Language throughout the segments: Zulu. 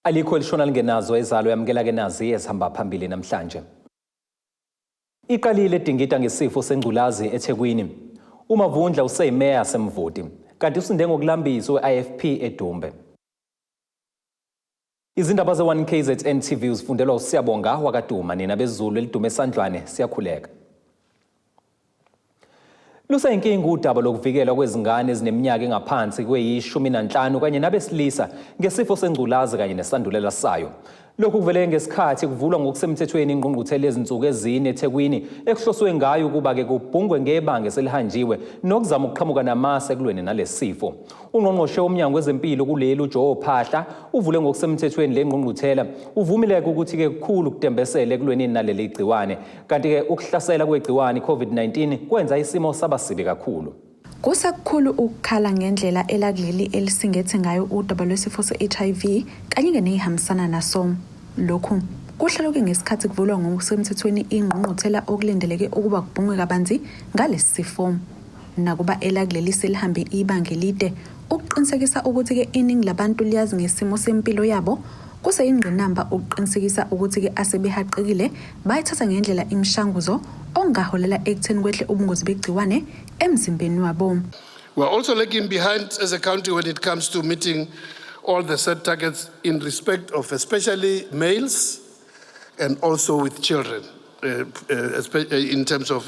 Alikho elishona lingenazo ezalo yamukela ke nazi ezihamba phambili namhlanje. Iqalile edingida ngesifo sengculazi eThekwini. UMavundla useyimeya yaseMvoti kanti usinde ngokulambisa we-IFP eDumbe. Izindaba ze-1 KZN TV uzifundelwa uSiyabonga wakaDuma nina bezulu elidume esandlwane siyakhuleka. Lusayinkinga udaba lokuvikelwa kwezingane ezineminyaka engaphansi kweyishumi nanhlanu kanye nabesilisa ngesifo sengculazi kanye nesandulela sayo. Lokhu kuvele ngesikhathi kuvulwa ngokusemthethweni ingqungquthela yezinsuku ezine eThekwini ekuhloswe ngayo ukuba-ke kubhungwe ngebanga eselihanjiwe nokuzama ukuqhamuka namasa ekulweni nalesi sifo. Ungqongqoshe womnyango wezempilo kuleli uJoe Phaahla uvule ngokusemthethweni le ngqungquthela. Uvumile-ke ukuthi-ke kukhulu ukudembesela ekulweni naleli gciwane. Kanti-ke ukuhlasela kwegciwane i-COVID-19 kwenza isimo saba sibi kakhulu. Kusekukhulu ukukhala ngendlela elakuleli elisingethe ngayo udaba lwesifo se-HIV kanye-ke ney'hambisana naso. Lokhu kuhlaluke ngesikhathi kuvulwa ngokusemthethweni ingqungquthela okulindeleke ukuba kubhungwe kabanzi ngalesi sifo. Nakuba elakuleli selihambe ibanga elide ukuqinisekisa ukuthi-ke iningi labantu liyazi ngesimo sempilo yabo, kuseyingqinamba ukuqinisekisa ukuthi-ke asebehaqekile bayithatha ngendlela imishanguzo okungaholela ekutheni kwehle ubungozi begciwane emzimbeni wabo. We are also lagging behind as a country when it comes to meeting all the set targets in respect of especially males and also with children, in terms of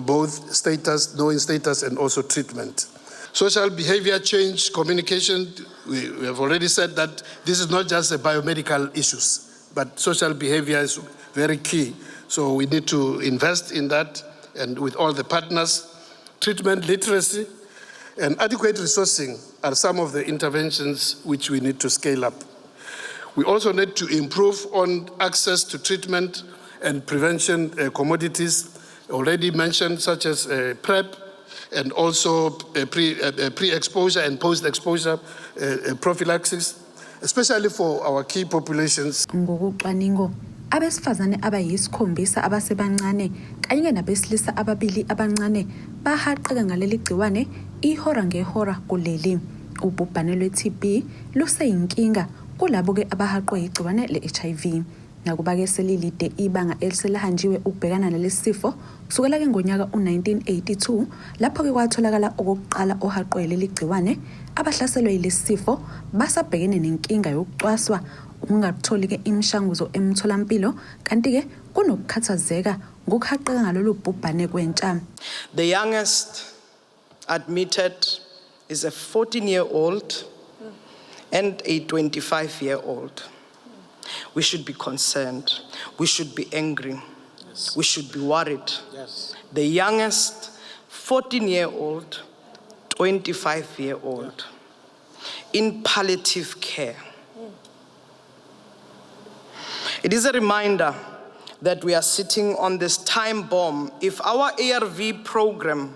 both status, knowing status and also treatment. Social behavior change, communication, we have already said that this is not just a biomedical issues, but social behavior is very key. So we need to invest in that and with all the partners. Treatment literacy and adequate resourcing are some of the interventions which we need to scale up. We also need to improve on access to treatment and prevention commodities already mentioned, such as PrEP and also pre-exposure and post-exposure prophylaxis, especially for our key populations. Ngokucwaningo, abesifazane abayisikhombisa abasebancane kanye nabesilisa ababili abancane bahaqeka ngaleli gciwane ihora ngehora kuleli. Ubhubhane lwe-TB luseyinkinga kulabo-ke abahaqwe yigciwane le-HIV. Nakuba-ke selilide ibanga eliselihanjiwe ukubhekana nalesi sifo kusukela-ke ngonyaka u-1982 lapho-ke kwatholakala okokuqala ohaqwe leli gciwane, abahlaselwe yilesi sifo basabhekene nenkinga yokucwaswa, ukungatholi-ke imishanguzo emtholampilo, kanti-ke kunokukhathazeka ngokuhaqeka ngalolu bhubhane kwentsha. The youngest admitted is a 14-year-old and a 25-year-old. We should be concerned. We should be angry. We should be worried. The youngest, 14-year-old, 25-year-old, in palliative care. It is a reminder that we are sitting on this time bomb. If our ARV program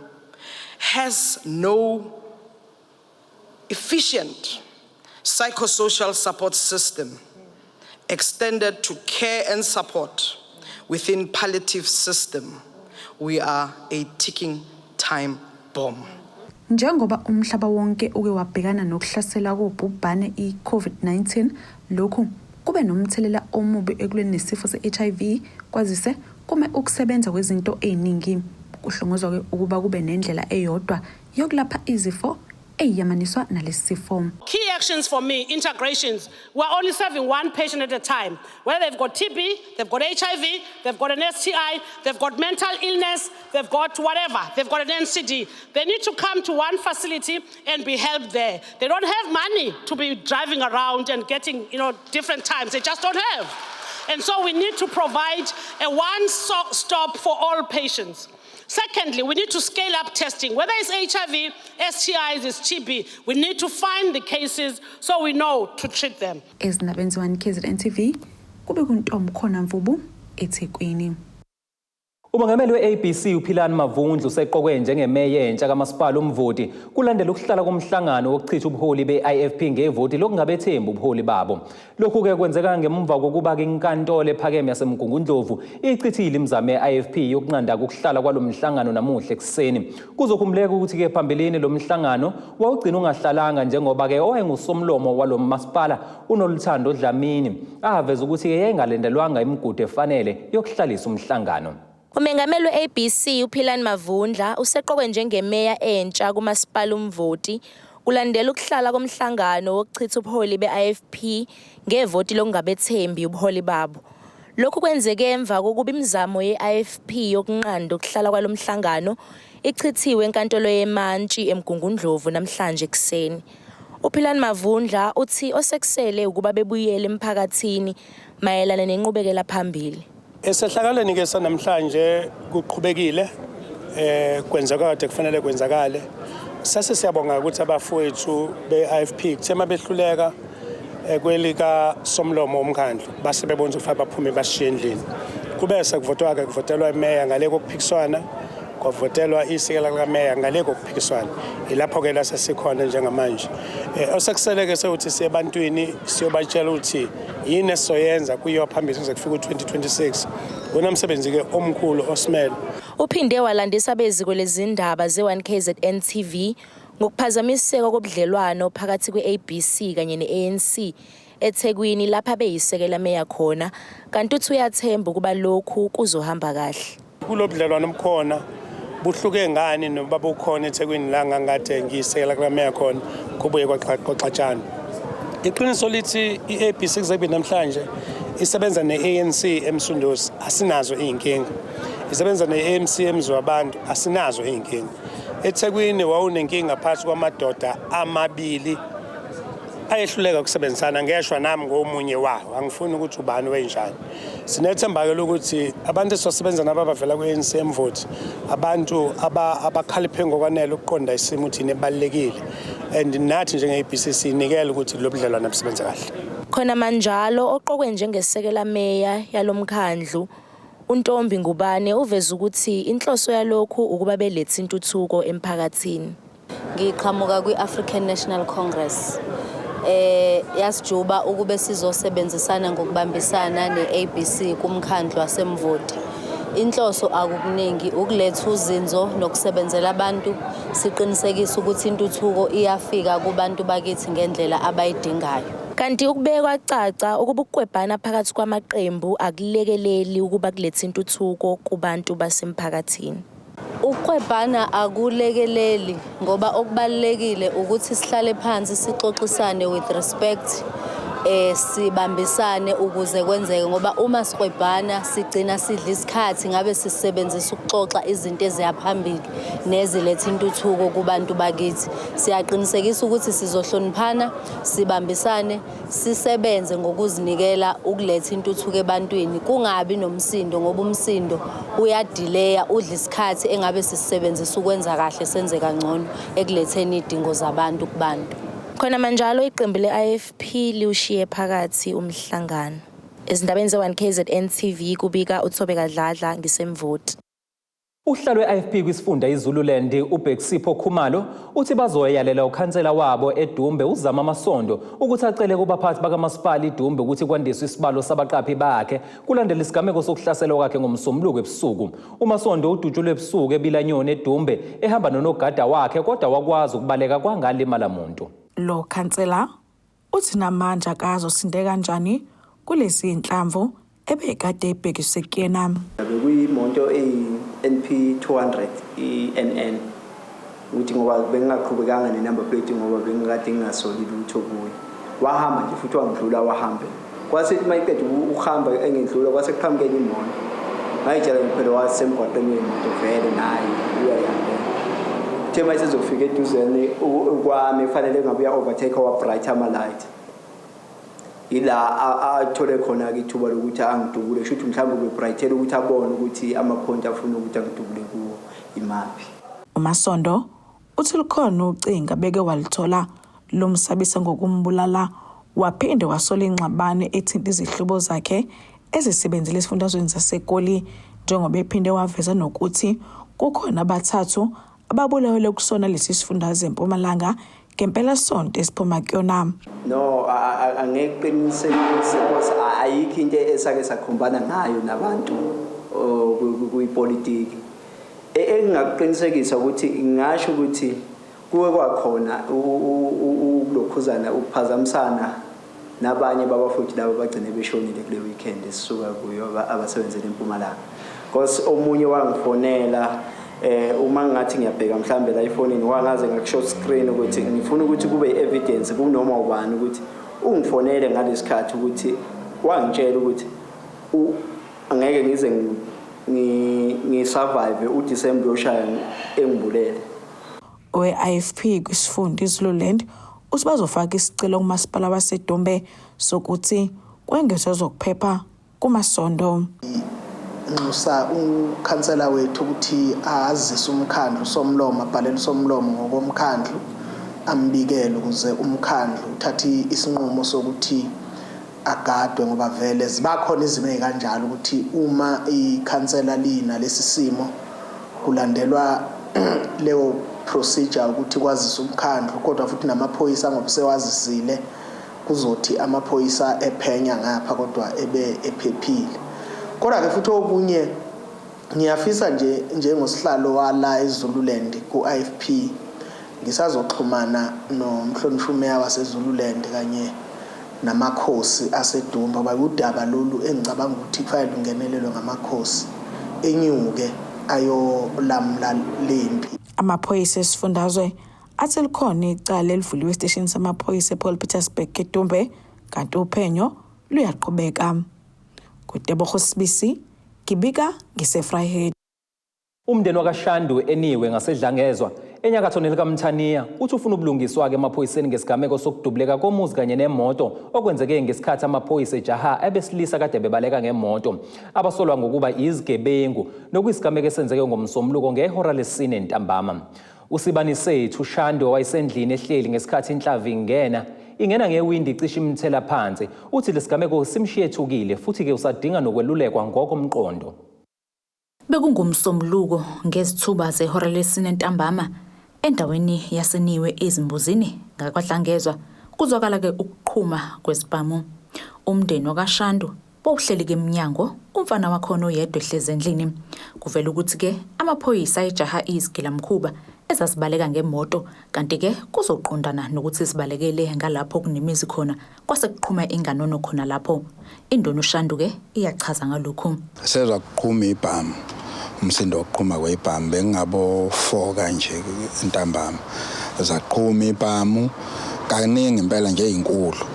has no efficient psychosocial support system extended to care and support within palliative system, we are a ticking time bomb. Njengoba umhlaba wonke uke wabhekana nokuhlasela kobhubhane i-COVID-19, lokhu kube nomthelela omubi ekulweni nesifo se-HIV kwazise kume ukusebenza kwezinto ey'ningi. Kuhlongozwa-ke ukuba kube nendlela eyodwa yokulapha izifo eyamaniswa nalesi sifo. Key actions for me, integrations. We're only serving one patient at a time. Whether they've got TB, they've got HIV, they've got an STI, they've got mental illness, they've got whatever, they've got an NCD. They need to come to one facility and be helped there. They don't have money to be driving around and getting different times. They just don't have. And so we need to provide a one-stop for all patients. Secondly, we need to scale up testing. Whether it's HIV, STIs, it's TB, we need to find the cases so we know to treat them. Ezindabeni ze-1 KZN TV kube kuntombi khona Mvubu eThekwini. Umongameli we-ABC uPhilani Mavundla useqokwe njengemeya entsha kaMasipala uMvoti kulandela ukuhlala komhlangano wokuchitha ubuholi be-IFP ngevoti lokungabethembi ubuholi babo. Lokhu-ke kwenzeka ngemva kokuba-ke inkantolo ephakeme yaseMgungundlovu ichithile imizamo ye-IFP yokunqanda ukuhlala kwalo mhlangano namuhla ekuseni. Kuzokhumbuleka ukuthi-ke phambilini lo mhlangano wawugcina ungahlalanga njengoba-ke owayengusomlomo walo masipala uNoluthando Dlamini aveza ukuthi-ke yayingalindelwanga imigudu efanele yokuhlalisa umhlangano. Umengameli we-ABC uPhilani Mavundla useqokwe njengemeya entsha kuMasipala uMvoti kulandela ukuhlala komhlangano wokuchitha ubuholi be-IFP ngevoti lokungabethembi ubuholi babo. Lokhu kwenzeke emva kokuba imizamo ye-IFP yokunqanda ukuhlala kwalo mhlangano ichithiwe enkantolo yeMantshi eMgungundlovu namhlanje ekuseni. UPhilani Mavundla uthi osekusele ukuba bebuyele emphakathini mayelana nenqubekela phambili. Esehlakalweni ke sanamhlanje kuqhubekile kwenzeka kade kufanele kwenzakale. Sase siyabonga ukuthi abafowethu be-IFP kuthe mabehluleka kwelika somlomo womkhandlu base bebona ukuthi baphume bashiye endlini. Kube sekuvotwa ke kuvotelwa imeya ngale kokuphikiswana, kwavotelwa isekela likameya ngale kokuphikiswana. Ilapho ke la sesikhona njengamanje. Osekusele ke sewuthi siye ebantwini siyobatshela ukuthi yini esizoyenza kuyiwa phambili kuze kufike u-2026. Kunomsebenzi ke omkhulu osimele. Uphinde walandisa abeziko lezindaba ze-1KZN TV ngokuphazamiseka kobudlelwano phakathi kwe-ABC kanye ne-ANC eThekwini lapha beyisekela meya khona, kanti uthi uyathemba ukuba lokhu kuzohamba kahle. Kulo budlelwano obukhona buhluke ngani noba bukhona eThekwini la ngangikade ngiyisekela kukameya khona kubuye kwaxatshana. Iqiniso lithi i-ABC kuze kube namhlanje isebenza ne-ANC eMsunduzi, asinazo iy'nkinga. Isebenza ne-ANC eMziwabantu, asinazo iy'nkinga. EThekwini wawunenkinga phakathi kwamadoda amabili ayehluleka ukusebenzisana, ngeshwa nami ngomunye wawo, angifuni ukuthi ubani wenjani. Sinethemba-ke lokuthi abantu esizosebenza nabo abavela kwi-ANC eMvoti, abantu abakhaliphe ngokwanele ukuqonda isimo ukuthi yini ebalulekile, and nathi njenge-ABC siyinikele ukuthi lo budlelwane busebenze kahle. Khona manjalo oqokwe njengesekela meya yalomkhandlu uNtombi Ngubane uveza ukuthi inhloso yalokhu ukuba belethe intuthuko emphakathini. Ngiqhamuka kwi-African National Congress. Yasijuba ukube sizosebenzisana ngokubambisana ne-ABC kumkhandlu waseMvoti. Inhloso akukuningi ukuletha uzinzo nokusebenzela abantu, siqinisekise ukuthi intuthuko iyafika kubantu bakithi ngendlela abayidingayo. Kanti ukubekwa caca ukuba ukukwebhana phakathi kwamaqembu akulekeleli ukuba kulethe intuthuko kubantu basemphakathini. Ukukwebhana akulekeleli ngoba okubalulekile ukuthi sihlale phansi sixoxisane with respect, sibambisane ukuze kwenzeke, ngoba uma sikwebhana sigcina sidla isikhathi ngabe sisebenzisa ukuxoxa izinto eziya phambili neziletha intuthuko kubantu bakithi. Siyaqinisekisa ukuthi sizohloniphana, sibambisane, sisebenze ngokuzinikela ukuletha intuthuko ebantwini, kungabi nomsindo ngoba umsindo uyadileya, udla isikhathi engabe sisebenzisa ukwenza kahle senze kangcono ekuletheni izidingo zabantu kubantu. Khona manjalo iqembu le-IFP liwushiye phakathi umhlangano. Ezindabeni ze-1KZN TV kubika uThobeka Dladla ngiseMvoti. Uhlalo we-IFP kwisifunda iZululand uBhekisipho Khumalo uthi bazoyalela ukhansela wabo eDumbe uZama Masondo ukuthi acele kubaphathi bakamasipala iDumbe ukuthi kwandiswe isibalo sabaqaphi bakhe kulandela isigameko sokuhlaselwa kwakhe ngoMsombuluko ebusuku. UMasondo udutshulwe ebusuku eBilanyoni eDumbe ehamba nonogada wakhe kodwa wakwazi ukubaleka kwangalimala muntu. Lo khansela uthi namanje akazosinde kanjani kulezi inhlamvu ebekade ebhekise kuyena. Bekuyimoto eyi-NP 200 i-NN, ukuthi ngoba bengingaqhubekanga ne-number plate ngoba bengikade ngingasoli lutho kuye. Wahamba nje futhi wangidlula wahambe. Kwase uma iqeda ukuhamba engidlula kwase kuqhamuke enye imoto. Ngayitshela phela wasemgwaqeni wemoto vele naye uyayihambela. Uthe uma esezofika eduzane kwami kufanele ngabe uya-overtake wa-bright ama-light. Ila athole khona-ke ithuba lokuthi angidubule, kusho ukuthi mhlawumbe ube-brightela ukuthi abone ukuthi ama-point afuna ukuthi angidubule kuwo imaphi. UMasondo uthi lukhona ucingo abeke walithola lomsabisa ngokumbulala, waphinde wasola ingxabano ethinta izihlobo zakhe ezisebenzele esifundazweni saseGoli Njengoba ephinde waveza nokuthi kukhona abathathu ababulawelwe kusona lesi sifundazwe eMpumalanga ngempelasonto esiphuma kuyona. No, angeke qinisekise because ayikho into esake sakhombana ngayo nabantu kuyipolitiki. Engingakuqinisekisa ukuthi ngingasho ukuthi kuwe kwakhona ukulokhuzana ukuphazamisana nabanye babafowethu laba bagcine beshonile kule weekend esisuka kuyo abasebenzela eMpumalanga, because omunye wangifonela uma ngathi ngiyabheka mhlambe la efonini, wangaze ngaku-short screen ukuthi ngifuna ukuthi kube i-evidence kunoma ubani ukuthi ungifonele ngalesikhathi ukuthi wangitshela ukuthi angeke ngize ngi-survive uDecember uyoshaya engibulele. Owe-IFP kwisifunda iZululand uthi bazofaka isicelo kumasipala waseDumbe sokuthi kwengezwe ezokuphepha kumasondo. Nxusa ukhansela wethu ukuthi azise umkhandlu, somlomo abhalele usomlomo ngokomkhandlu, ambikele ukuze umkhandlu uthathe isinqumo sokuthi agadwe, ngoba vele ziba khona izimo ey'kanjalo ukuthi uma ikhansela lina lesi simo kulandelwa leyo procedure ukuthi kwazise umkhandlu, kodwa futhi namaphoyisa ngoba sewazisile kuzothi amaphoyisa ephenya ngapha kodwa ebe ephephile. Kodwa-ke futhi okunye ngiyafisa nje njengosihlalo wala eZululand ku-IFP ngisazoxhumana nomhlonishwa umeya waseZululand kanye namakhosi aseDumbe, ngoba udaba lolu engicabanga ukuthi kufanele lungenelelwe ngamakhosi enyuke ayolamula lempi. Amaphoyisa esifundazwe athi likhona icala elivuliwe esiteshini samaphoyisa ePaulpietersburg eDumbe, kanti uphenyo luyaqhubeka. KuTebogo Sibisi, ngibika ngiseVryheid. Umndeni wakaShandu eniwe ngaseDlangezwa enyakatho nelikaMthaniya uthi ufuna ubulungiswa-ke emaphoyiseni ngesigameko sokudubuleka komuzi kanye nemoto okwenzeke ngesikhathi amaphoyisa ejaha abesilisa kade bebaleka ngemoto abasolwa ngokuba izigebengu, nokuyisigameko esenzeke ngoMsombuluko ngehora lesine ntambama. Usibani sethu Shandu owayesendlini ehleli ngesikhathi inhlamvu ingena ngewindi icishe imthela phansi, uthi lesigameko simshiye ethukile futhi-ke usadinga nokwelulekwa ngokomqondo. Bekungumsombuluko ngezithuba zehora lesine ntambama endaweni yaseNiwe eZimbuzini ngakwaDlangezwa, kuzwakala-ke ukuqhuma kwezibhamu. Umndeni wakaShandu bowuhleli-ke emnyango, umfana wakhona oyedwa ehlezi endlini. Kuvela ukuthi-ke amaphoyisa ayejaha izigilamkhuba ezazibaleka ngemoto, kanti-ke kuzoqondana nokuthi zibalekele ngalapho kunemizi khona, kwase kuqhuma inganono khona lapho. Induna uShandu-ke iyachaza ngalokhu. Sezwa kuqhuma ibhamu, umsindo wokuqhuma kwebhamu, bekungabo 4 kanje ntambama. Zaqhuma ibhamu kaningi impela nje ezinkulu.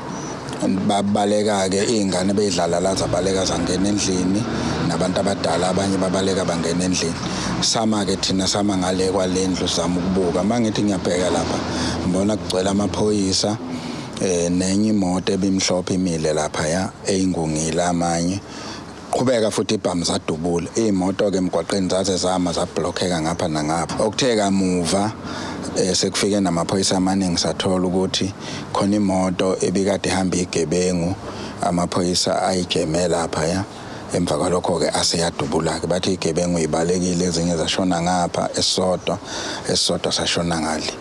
Babaleka ke izingane beyidlala la, zabaleka zangena endlini, nabantu abadala abanye babaleka bangena endlini. Sama ke thina sama ngale kwalendlu sizama ukubuka. Mangithi ngiyabheka lapha ngibona kugcwele amaphoyisa nenye imoto ebimhlophe imile lapha ya eyingungile amanye. Qhubeka futhi ibhamu zadubula iy'moto ke emgwaqeni, zaze zama zablockeka ngapha nangapha. Okuthe kamuva sekufike namaphoyisa amaningi, sathola ukuthi khona imoto ebikade ihamba igebengu, amaphoyisa ayijeme lapha ya. Emva kwalokho-ke aseyadubula-ke, bathi igebengu ibalekile, ezinye zashona ngapha, esisodwa sashona ngale.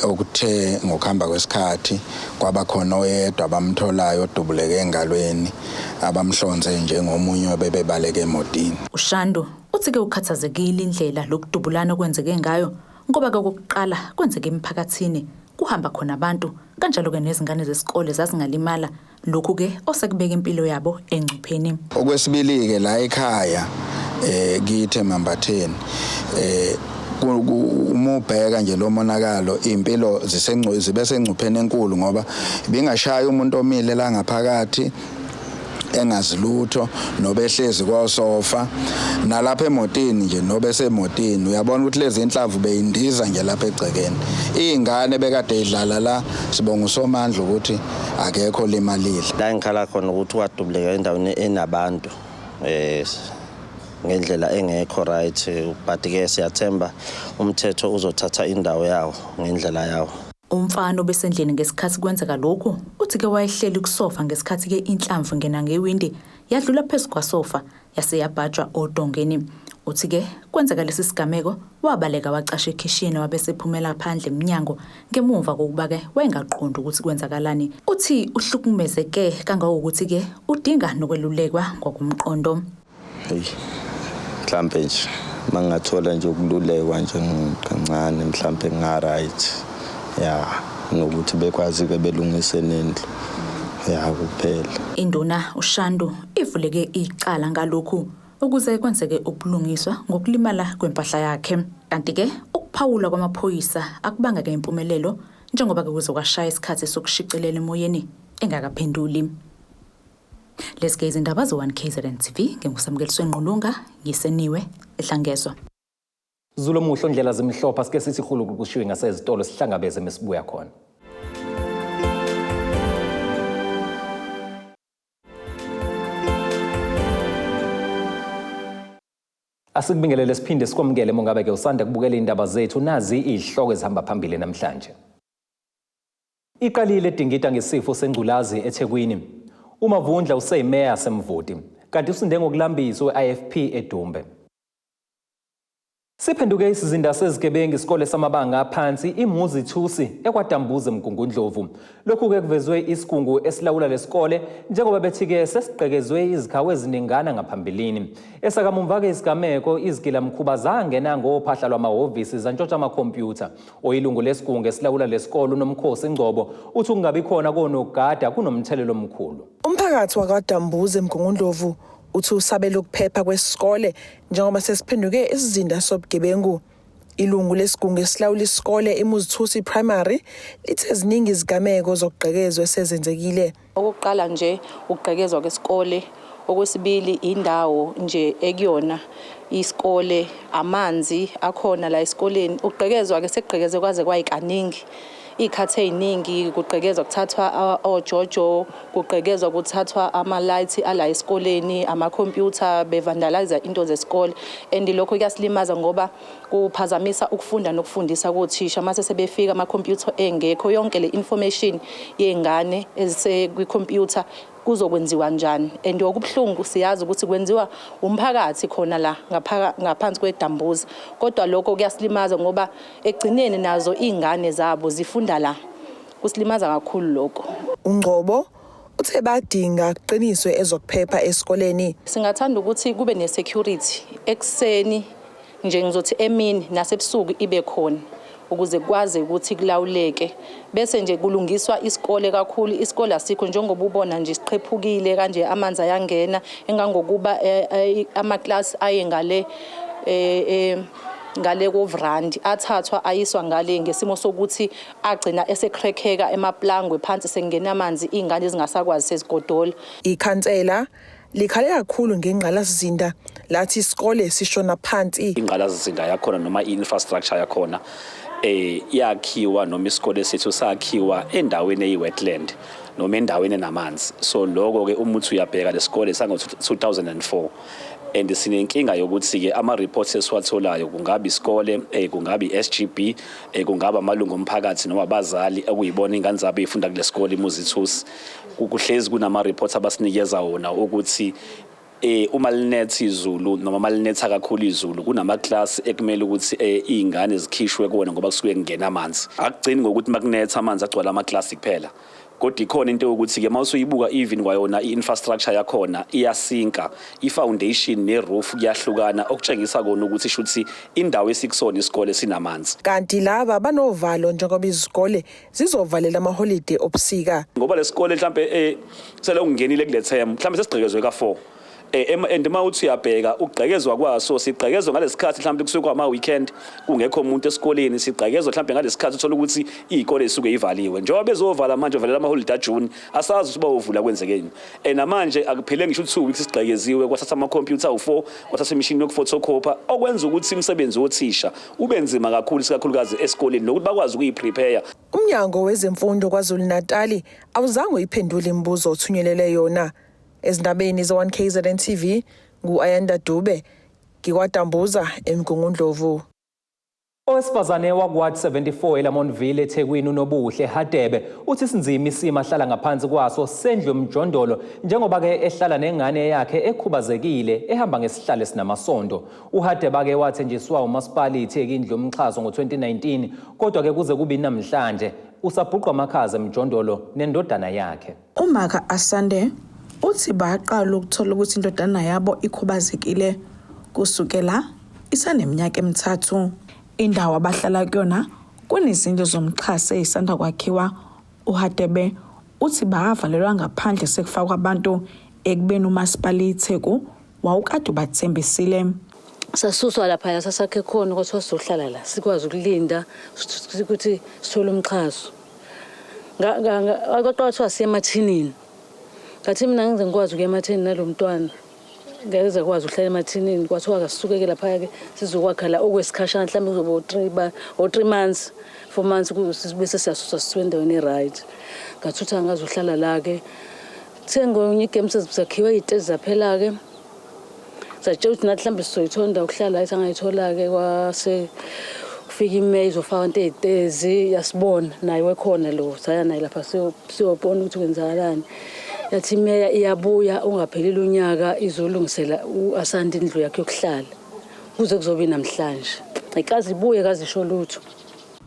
Okuthe ngokuhamba kwesikhathi kwaba khona oyedwa abamtholayo odubuleke engalweni, abamhlonze njengomunye obebebaleke emotini. UShandu uthi-ke ukhathazekile indlela lokudubulana okwenzeke ngayo, ngoba-ke okokuqala kwenzeke emphakathini kuhamba khona abantu, kanjalo-ke nezingane zesikole zazingalimala, lokhu-ke osekubeka impilo yabo engcupheni. Okwesibili-ke la ekhaya kithi eMambatheni, uma ubheka nje lo monakalo, impilo zibe sengcupheni enkulu, ngoba ibingashaya umuntu omile la ngaphakathi engazi lutho, nobehlezi kosofa, nalapha emotini nje, nobe semotini uyabona ukuthi lezi inhlamvu beyindiza nje lapha egcekeni. Iy'ngane bekade idlala la, sibonga uSomandla ukuthi akekho limalile. La engikhala khona ukuthi wadubuleka endaweni enabantu ngendlela engekho right, but ke siyathemba umthetho uzothatha indawo yawo ngendlela yawo. Umfana obesendlini ngesikhathi kwenzeka lokhu uthi-ke wayehleli kusofa ngesikhathi-ke inhlamvu ingena ngewindi yadlula phezu kwasofa. yase yabhajwa odongeni. Uthi-ke kwenzeka lesi sigameko wabaleka wacasha ekhishini wabe esephumela phandle emnyango ngemuva kokuba-ke wayengaqondi ukuthi kwenzakalani. Uthi uhlukumezeke kangangokuthi-ke udinga nokwelulekwa ngokomqondo. Hey, mhlampe nje mangingathola nje ukululekwa nje kancane mhlampe nga-right ya nokuthi bekwazi-ke belungise nendlu ya kuphela. Induna uShandu ivuleke icala ngalokhu ukuze kwenzeke ubulungiswa ngokulimala kwempahla yakhe. Kanti-ke ukuphawula kwamaphoyisa akubanga-ke impumelelo njengoba-ke kuze kwashaya isikhathi sokushicilela emoyeni engakaphenduli. Lezi ke izindaba ze-1 KZN TV nginguSamukeliswe Ngqulunga ngiseniwe eHlangezwa. Zulu omuhle ondlela zimhlophe asike sithi hulu kushiwe ngasezitolo sihlangabeze mesibuya khona. Asikubingelele siphinde sikwamukele mongabe ke usanda kubukela indaba zethu nazi izihloko ezihamba phambili namhlanje. Iqalile edingida ngesifo sengculazi eThekwini. UMavundla useyimeya yaseMvoti kanti usinde ngokulambisa we-IFP eDumbe. Siphenduke isizinda sezigebengu isikole samabanga aphansi iMuzi Thusi eKwaDambuza eMgungundlovu. Lokhu-ke kuvezwe isigungu esilawula lesikole njengoba bethi-ke sesigqekezwe izikhawu eziningana ngaphambilini. Esakamumva-ke isigameko izigilamkhuba zangena ngophahla lwamahhovisi zantshontsha amakhompyutha. Oyilungu lesigungu esilawula lesikole uNomkhosi Ngcobo uthi ukungabi khona konogada kunomthelela omkhulu. Umphakathi wakwaDambuza eMgungundlovu uthi usabela ukuphepha kwesikole njengoba sesiphenduke isizinda sobugebengu. Ilungu lesigungu esilawula isikole iMuzithusi Primary lithe ziningi izigameko zokugqekezwa esezenzekile. Okokuqala nje ukugqekezwa kwesikole, okwesibili indawo nje ekuyona isikole, amanzi akhona la esikoleni. Ukugqekezwa-ke sekugqekeze kwaze kwayikaningi. Iy'khathi ey'ningi kugqekezwa kuthathwa ojojo, kugqekezwa kuthathwa ama-light ala esikoleni, amakhompyutha, bevandalize into zesikole. And lokho kuyasilimaza ngoba kuphazamisa ukufunda nokufundisa kothisha. Mase sebefika amakhompyutha engekho, yonke le information yey'ngane ezisekwikhompyutha kuzokwenziwa njani. And okubuhlungu siyazi ukuthi kwenziwa umphakathi khona la ngaphansi kwedambuza. Kodwa lokho kuyasilimaza ngoba ekugcineni nazo iy'ngane zabo zifunda la. Kusilimaza kakhulu lokho. UNgcobo uthe badinga kuqiniswe ezokuphepha esikoleni. Singathanda ukuthi kube ne-security ekuseni nje ngizothi emini nasebusuku ibe khona ukuze kwaze ukuthi kulawuleke bese nje kulungiswa isikole kakhulu. Isikole asikho njengoba ubona nje siqhephukile kanje, amanzi ayangena engangokuba amaklasi aye ngale ngale kovrandi athathwa ayiswa ngale ngesimo sokuthi agcina esekrekheka emaplangwe phansi sekungena amanzi iy'ngane zingasakwazi sezigodola. Ikhansela likhale kakhulu ngengqalasizinda lathi isikole sishona phansi. Ingqalasizinda yakhona noma i-infrastructure yakhona yakhiwa noma isikole sethu sakhiwa endaweni eyi-wetland noma endaweni enamanzi. So lokho-ke uma uthi uyabheka lesikole sango-2004 and sinenkinga yokuthi-ke ama-reports esiwatholayo kungaba isikole kungaba i-SGB kungaba amalungu omphakathi noma abazali okuyibona ingane zabo ey'funda kule sikole iMuzithusi, kuhlezi kunama-reports abasinikeza wona ukuthi uma linetha izulu noma malinetha kakhulu izulu kunamaklasi ekumele ukuthi iy'ngane zikhishwe kuwona ngoba kusuke kungena amanzi. Akugcini ngokuthi makunetha amanzi agcwala amaklasi kuphela, kodwa ikhona into yokuthi-ke uma usuyibuka even kwayona i-infrastructure yakhona iyasinka, i-foundation ne-roof kuyahlukana, okutshengisa kona ukuthi shuthi indawo esikusona isikole sinamanzi. Kanti laba banovalo njengoba izikole zizovalela amaholide obusika. Ngoba lesikole mhlambe sele ungenile kule term mhlambe sesigqekezwe ka-4 and uma uthi uyabheka ukugqekezwa kwaso sigqekezwa ngalesikhathi mhlawumbe kusuke kwama weekend kungekho umuntu esikoleni, sigqekezwa mhlawumbe ngalesikhathi uthola ukuthi iy'kole zisuke ivaliwe. Njengoba bezovala manje valela amaholide aJune, asazi ukuthi bawovula kwenzekeni. And namanje akuphele ngisho 2 weeks sigqekeziwe, kwathatha amakhompyutha awu-4, kwathatha imishini yokufotokhopha, okwenza ukuthi umsebenzi wothisha ube nzima kakhulu isikakhulukazi esikoleni nokuthi bakwazi ukuyi-prepare. Umnyango wezemfundo KwaZulu-Natali awuzange uyiphendule imibuzo othunyelele yona. Ezindabeni ze-1 KZN TV ngu-Ayanda Dube, ngikwaDambuza eMgungundlovu. Owesifazane wakuWard 74 eLamontville eThekwini uNobuhle Hadebe uthi sinzima isimo ahlala ngaphansi kwaso sendlu yomjondolo njengoba-ke ehlala nengane yakhe ekhubazekile ehamba ngesihlalo esinamasondo. UHadebe-ke wathenjiswa umasipala iTheku indlu yomxhaso ngo-2019 kodwa-ke kuze kube namhlanje usabhuqwa amakhaza emjondolo nendodana yakhe. Umaka Asande uthi baqala ukuthola ukuthi indodana yabo ikhubazekile kusukela isaneminyaka emithathu. Indawo abahlala kuyona kunezindlu zomxhaso ezisanda kwakhiwa. UHadebe uthi bavalelwa ngaphandle sekufakwa abantu ekubeni umasipala iTheku wawukade ubathembisile. Sasuswa lapha sasakhe khona kwathiwa sizohlala la sikwazi ukulinda ukuthi sithole umxhaso. Kwaqala kwathiwa siye emathinini. Ngathi mina ngize ngikwazi ukuya emathini nalo mntwana. Ngeke zakwazi ukuhlala emathinini kwathiwa kasisuke-ke lapha-ke sizokwakha la okwesikhashana mhlawumbe kuzoba o-three o-three months 4 months bese siyasuswa sisiwe endaweni e-right. Ngathutha ngazohlala la-ke. Kuthe ngonye igame sezakhiwe iy'tezi zaphela-ke. Satshela ukuthi nathi mhlawumbe sizoyithola indawo yokuhlala ayi sangayithola-ke kwase kufika imeya izofaka into ey'tezi yasibona naye wekhona lo saya naye lapha siyobona ukuthi kwenzakalani. Yathi imeya iyabuya ungaphelile unyaka izolungisela u-Asanda indlu yakhe yokuhlala kuze kuzobe namhlanje. Ayikaze ibuye kaze isho lutho.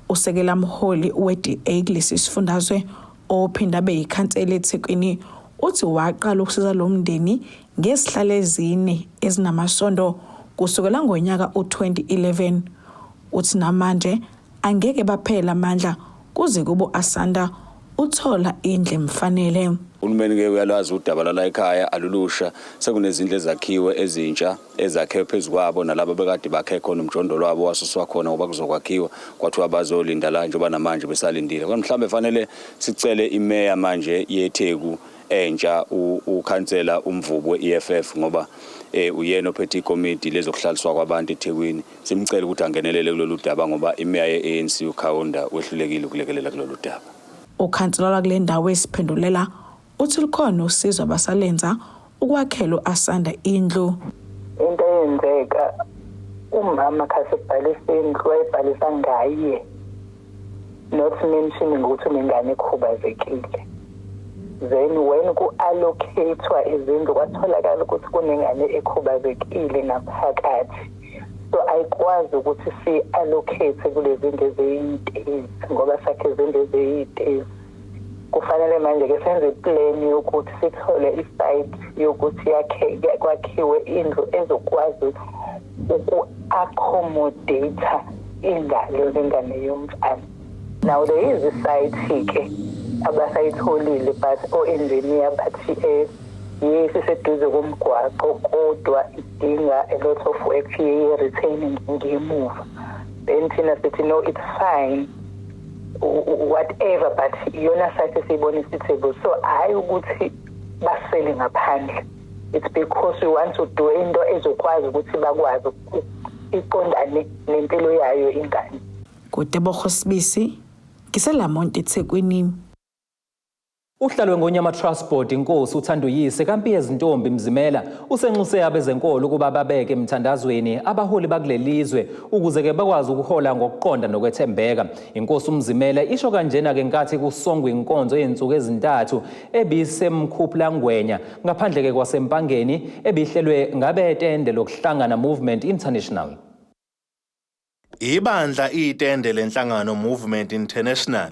Usekela mholi we-DA kulesi sifundazwe ophinda abe yikhansela eThekwini uthi waqala ukusiza lo mndeni ngezihlalo ezine ezinamasondo kusukela ngonyaka u-2011. Uthi namanje angeke baphele amandla kuze kube u-Asanda uthola indlu emfanele. Uhulumeni-ke uyalwazi udaba lwala ekhaya alulusha, sekunezindlu ezakhiwe ezintsha ezakhiwe phezu kwabo nalabo bekade bakhe khona umjondolo wabo wasuswa khona ngoba kuzokwakhiwa kwathiwa bazolinda la njengoba namanje besalindile. Kodwa mhlawumbe fanele sicele imeya manje yeTheku entsha ukhansela uMvubu we-EFF ngoba uyena ophethe ikomidi lezokuhlaliswa kwabantu eThekwini. Simcele ukuthi angenelele kulolu daba ngoba imeya ye-ANC uKaunda wehlulekile ukulekelela kulolu daba. Ukhansela wakule ndawo esiphendulela uthi lukhona usizo abasalenza ukwakhela u-Asanda indlu. Into eyenzeka umama khasebhalisa indlu wayebhalisa ngaye not mentioning ukuthi unengane ekhubazekile. Then when ku-allocate-wa izindlu kwatholakala ukuthi kunengane ekhubazekile ngaphakathi. So ayikwazi ukuthi si-allocate kulezi zindlu eziyitezi ngoba sakhe izindlu eziyitezi. Kufanele manje-ke senze iplan yokuthi sithole i-site yokuthi kwakhiwe indlu ezokwazi uku-accommodate ingalo lengane yomfana. Now there is a site-ke abasayitholile but o-engineer bathi yes iseduze komgwaqo kodwa idinga a lot of work ye-retaining ngemuva. Then thina sithi no, it's fine whatever, but iyona site esiyibona suitable. So hhayi ukuthi basele ngaphandle, it's because we want to do into ezokwazi ukuthi bakwazi iqondane nempilo yayo ingane. Kutebogo Sibisi, ngiseLamonti eThekwini. Uhlalo weNgonyama Trust Board inkosi uThanduyise kaMpiyezintombi Mzimela usenxuse abezenkolo ukuba babeke emthandazweni abaholi bakulelizwe ukuze-ke bakwazi ukuhola ngokuqonda nokwethembeka. Inkosi uMzimela isho kanjena-ke nkathi kusongwa inkonzo yezinsuku ezintathu ebisemkhuphulangwenya ngaphandle-ke kwaseMpangeni ebihlelwe ngabetende lokuhlangana Movement International. Ibandla itende lenhlangano Movement International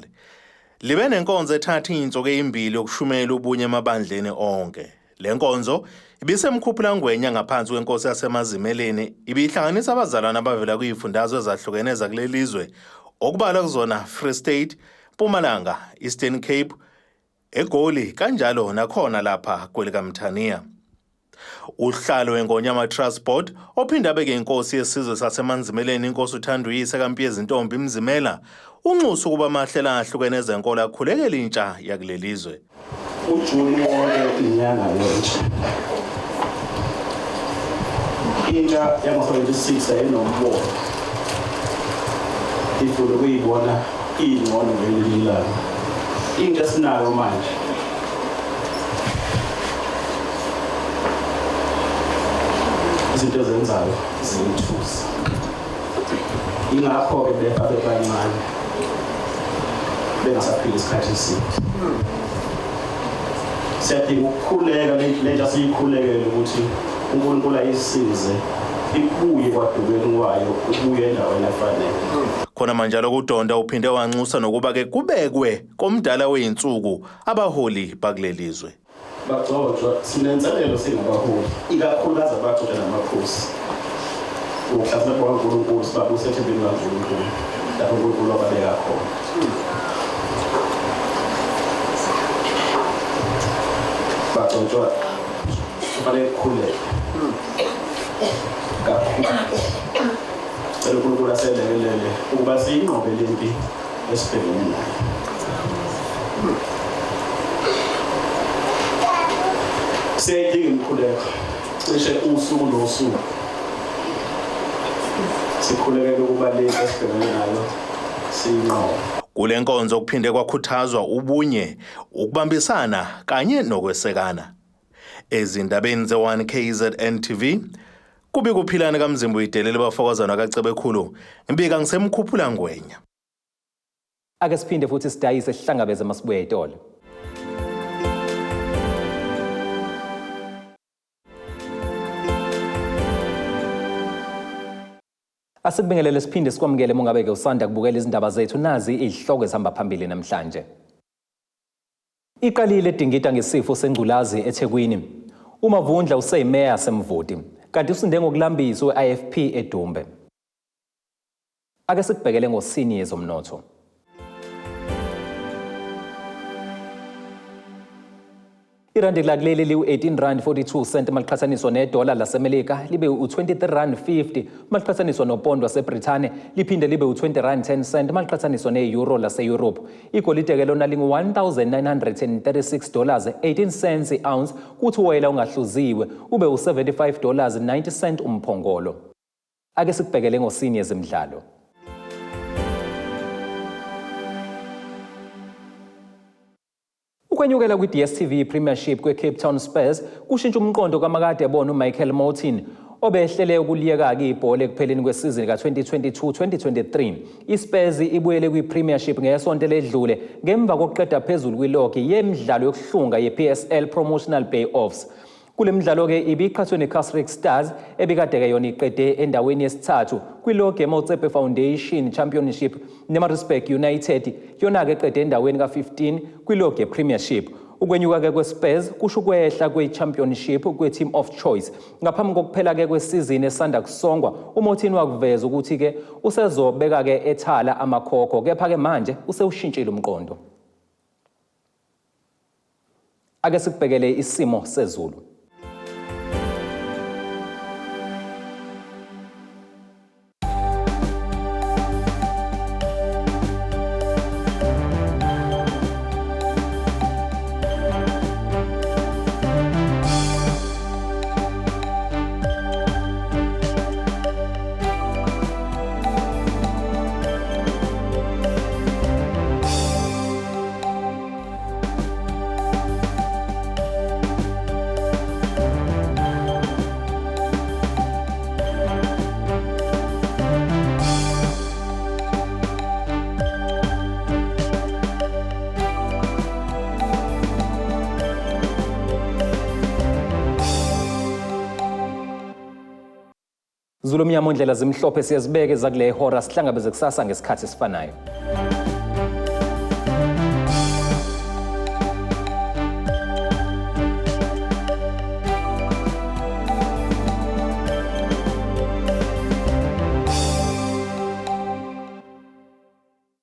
libe nenkonzo ethatha iy'nsuku ey'mbili yokushumela ubunye emabandleni onke. Le nkonzo ibisemkhuphulangwenya ngaphansi kwenkosi yasemazimeleni ibihlanganisa abazalwane abavela kuy'fundazwe ezahlukene zakuleli zwe okubalwa kuzona Free State, Mpumalanga, Eastern Cape, eGoli kanjalo nakhona lapha kwelikaMthaniya. Uhlalo weNgonyama Trust Board ophinde abeke inkosi yesizwe saseManzimeleni inkosi uThanduyise kaMpiyezintombi Mzimela unxusa ukuba amahlelo ahlukene ezenkolo akhulekele intsha yakuleli zwe. uJuni wonke inyanga yentsha. Intsha yango-76 ayinombono. Ifuna ukuyibona ingcono ngelinye ilanga. Into esinayo manje izinto ezenzayo ziyethusa. Ingakho-ke befa bebancane bengasaphili isikhathi eside. Siyadinga ukukhuleka lentsha siyikhulekele ukuthi uNkulunkulu ayisize ibuye kwadukeni kwayo ubuye endaweni efanele. Khona manjalo kuDonda uphinde wanxusa nokuba ke kubekwe komdala wey'nsuku abaholi bakuleli zwe. Bagcotshwa sinenselelo singabaholi ikakhulukazi abagcotshwa namakhosi ngokuhlasimela kukaNkulunkulu sibabuse ethembeni likaNkulunkulu lapho uNkulunkulu wababeka khona. Bagcotshwa kufanele kukhuleke kakhulu. Cela uNkulunkulu aselekelele ukuba siyinqobe le mpi esibhekene nayo. Siyayidinga imikhuleko cishe usuku nosuku sikhulekele ukuba le esibhekene nayo siyinqobe. Kule nkonzo kuphinde kwakhuthazwa ubunye, ukubambisana kanye nokwesekana. Ezindabeni ze-1 KZN TV, kubika uPhilani kaMzimba uyidelele bafokazana kaCebekhulu, ngibika ngisemkhuphula ngwenya. Ake siphinde futhi sidayise sihlangabeze masibuya etolo. Asikubingelele siphinde sikwamukele mungabe-ke usanda kubukela izindaba zethu nazi izihloko ezihamba phambili namhlanje. Iqalile edingida ngesifo sengculazi eThekwini. UMavundla useyimeya yaseMvoti kanti usinde ngokulambisa we-IFP eDumbe. Ake sikubhekele ngosini yezomnotho. Irandi lakuleli liwu-18 rand 42 cent maliqhathaniswa nedola laseMelika libe u-23 rand 50 maliqhathaniswa nopondo waseBrithani liphinde libe u-20 rand 10 cent maliqhathaniswa ne-euro lase-Europe. Igolide-ke lona lingu-1936 dollars 18 cents i-ounce kuthi uwoyela ongahluziwe ube u-75 dollars 90 cent umphongolo. Ake sikubhekele ngosini yezemidlalo. Ukwenyukela kwi-DStv Premiership kwe-Cape Town Spurs kushintsha umqondo kamakade ebona uMichael Morton obehlele ukuliyeka-ke ibhola ekupheleni kwesizini ka-2022-2023. ISpurs ibuyele kwi-Premiership ngesonto eledlule ngemva kokuqeda phezulu kwilogi yemidlalo yokuhlunga ye-PSL Promotional Playoffs. Kule midlalo-ke ibiqhathwe neCasric Stars ebikade-ke yona iqede endaweni yesithathu kwilogi yeMotsepe Foundation Championship neMaritzburg United yona-ke eqede endaweni ka-15 kwilogi yePremiership. Ukwenyuka-ke kweSpurs kusho ukwehla kwe-Championship kwe-Team of Choice. Ngaphambi kokuphela-ke kwesizini esanda kusongwa, uMothini wakuveza ukuthi-ke usezobeka-ke ethala amakhokho, kepha-ke manje usewushintshile umqondo. Ake sikubhekele isimo sezulu. Zulu mnyama ondlela zimhlophe siyazibeke zakule hora sihlangabeze kusasa ngesikhathi esifanayo.